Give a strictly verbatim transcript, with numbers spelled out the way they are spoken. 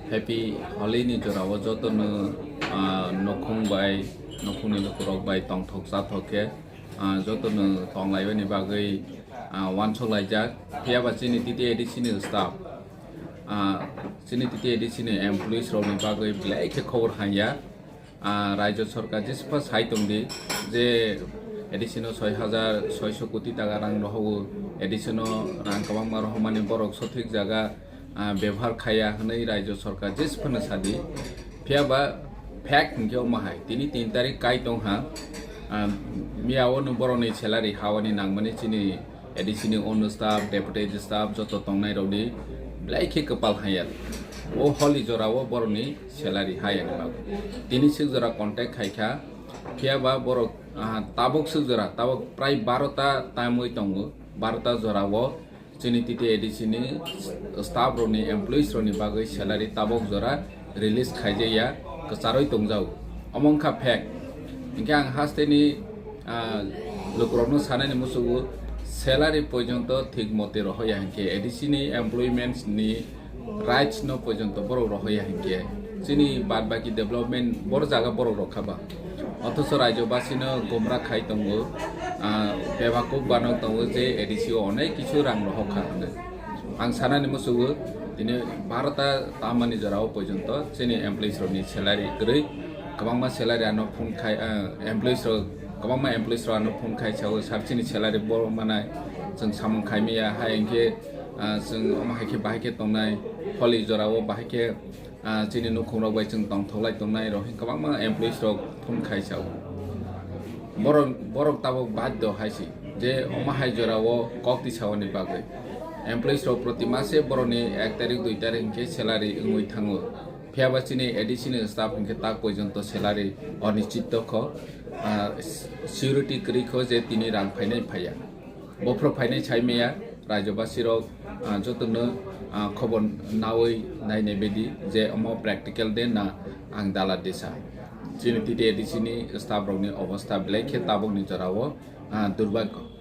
Happy Holi ni jorao jotono, ah, nokhung bai, nokhungni lukurok bai tongthok chathok khe, ah, jotono tonglaibani bagwi, ah, uansuk laijak. Phiya ba chini T T A D C ni staff, ah, chini T T A D C ni employees rokni bagwi belai khe khobor hamya. Ah, Raijo Sorkar jesupha sai tongdi je A D C no soi hajar soiso koti taka rang rohogo, A D C no rang kwbangma rohormani borok sothik jaga, ah, bebohar khaiya hwnwi Raijo Sorkar jesuphano sadi. Phiya ba fact hinkhe omo hai, tini tin tarik kai tongha, ah, miyao no borokni salary hawani nangmani chini A D C ni ono staff, deputy staff joto tongnai rokni belai khe kwpal hamya. O holi jorao borokni salary hayani bagwi. Tini swk jora contact khaikha, phiya ba borok, ah, tabuk swk jora, tabuk prai baro ta tamwi tongo, baro ta jorao chini T T A D C ni staff rokni, employees rokni bagwi salary tabuk jora release khaijaya kwcharwi tongjago. Omo wngkha fact. Hinkhe ang hasteni, ah, lukurokno sanani musugo, salary porjonto thik mote rohoya hinkhe A D C ni employments ni rights no porjonto borok rohoya hinkhe chini bad baki development boro jaga borok rokha ba. Othocho Raijo basino gumra khai tongo, ah, bebakuk banok tongo je A D C o onek kisu rang rohokha hwnwi. Ang sanani musugo, tini baro ta tamani jorao porjonto chini employees rokni salary kwrwi, kwbangma salary ano phone khai, ah, employees rok, kwbangma employees rok ano phone khai sao, "Sir, chini salary bo manai, chwng samung khai maya, hai hinkhe, ah, chwng omo hai khe bahai khe tongnai, holi jorao bahai khe, ah, chini nukhung rok bai chwng tongthok lai tongnai," rok hinkhe kwbangma employees rok phone khai sao. Borok, borok tabuk baddo hai se je omo hai jorao kok tisaoni bagwi. Employees rok proti mase borokni ek tarik, dui tarik hinkhe salary wngwi thango. Phiya ba chini A D C ni staff hinkhe tak porjonto salary onischit kho, ah, security kwrwi kho je tini rang phainai phaiya. Bophro phainai sai maya, Raijo basirok, ah, jotono, ah, khobor nawi nainai baidi je omo practical de na ang dala desa. Chini T T A D C ni staff rokni obostha belai khe tabukni jorao, ah, durbagyo.